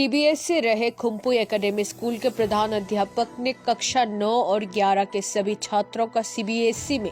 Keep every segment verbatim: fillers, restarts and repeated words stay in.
सीबीएसई रहे खुम्पुई academy school के प्रधान अध्यापक ने कक्षा नौ और ग्यारह के सभी छात्रों का सीबीएसई में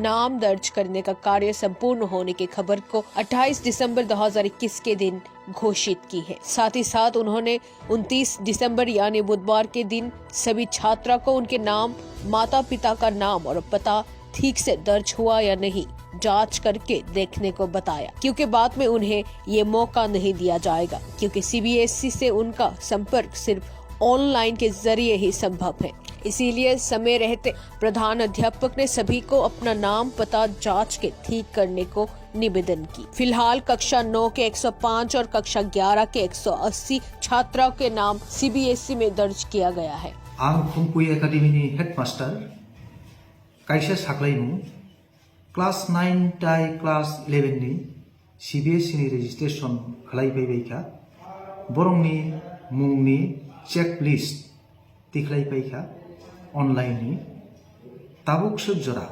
नाम दर्ज करने का कार्य संपूर्ण होने की खबर को अट्ठाईस दिसंबर दो हज़ार इक्कीस के दिन घोषित की है। साथ ही साथ उन्होंने उनतीस दिसंबर यानी बुधवार के दिन सभी छात्रा को उनके नाम, माता पिता का नाम और पता ठीक से दर्ज हुआ या नहीं, जांच करके देखने को बताया, क्योंकि बाद में उन्हें ये मौका नहीं दिया जाएगा, क्योंकि सीबीएसई से उनका संपर्क सिर्फ ऑनलाइन के जरिए ही संभव है। इसीलिए समय रहते प्रधान अध्यापक ने सभी को अपना नाम पता जांच के ठीक करने को निवेदन की। फिलहाल कक्षा नौ के एक सौ पाँच और कक्षा ग्यारह के एक सौ अस्सी छात्रों के नाम सीबीएसई में दर्ज किया गया है। Ang Khumkui Academy ni headmaster, kaisa saklaimung, class nine tai class eleven ni CBSE ni registration khlai phaibai kha. Borokni mungni checklist tikhlai pai kha online ni. Tabuk swk jora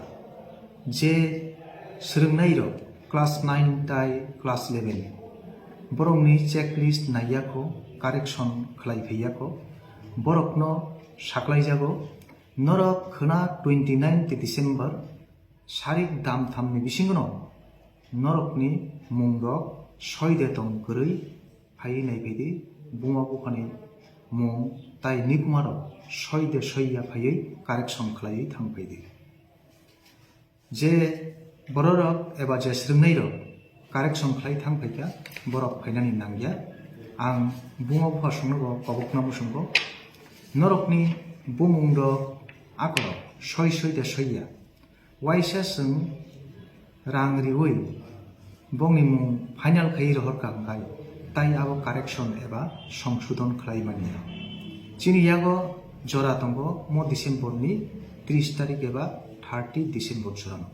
je swrwngnai rok class nine tai class eleven, borokni checklist naiya kho, correction khlai phaiya kho, borokno saklaijago, norok khwna twenty nine December sarik dam thamni bisingono norokni mungrok soi de tong kwrwi phaiwi naiphai di, buma buphani mung tai nikumarok soi de soi ya phaiwi correction khlaiwi thang phai di. Je bororok eba je swrwngnairok correction khlai thang phai kha, borok phainani nangya. Ang buma bupha songno bo kobokna muchungo, norokni bumung rok akorok soi soi de soi ya. Waisa chwng rang riwi bongni mung final khai rohor kha hwnkhe, tai abo correction eba songsodon khlai manya. Chini yago jora tongo mo December ni tris tarik eba thirty December jorano.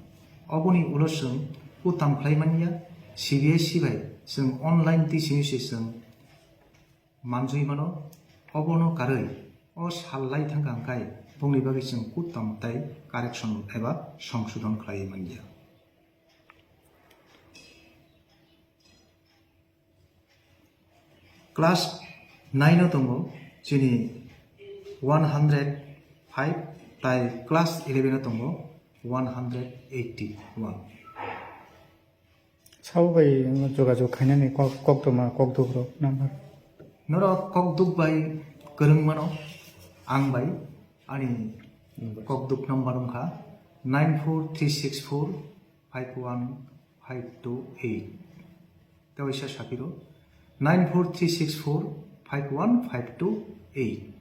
Oboni ulo chwng kutam khlai manya, CBSE bai chwng online twi simi se chwng manjui mano, obono karwi o sal lai thangkha hwnkhe bongni bagwi chwng kutam tai correction eba songsodon khlaiwi manya. Class nine o tongo chini one hundred five, tai class eleven o tongo one hundred eighty one. Sabo bai jogajog khainani kok, koktwma, kokduk rok number. Norok kokduk bai kwrwng mano, ang bai ani kokduk number wngkha nine four three six four five one five two eight. Tei waisa sapiro nine four three six four five one five two eight.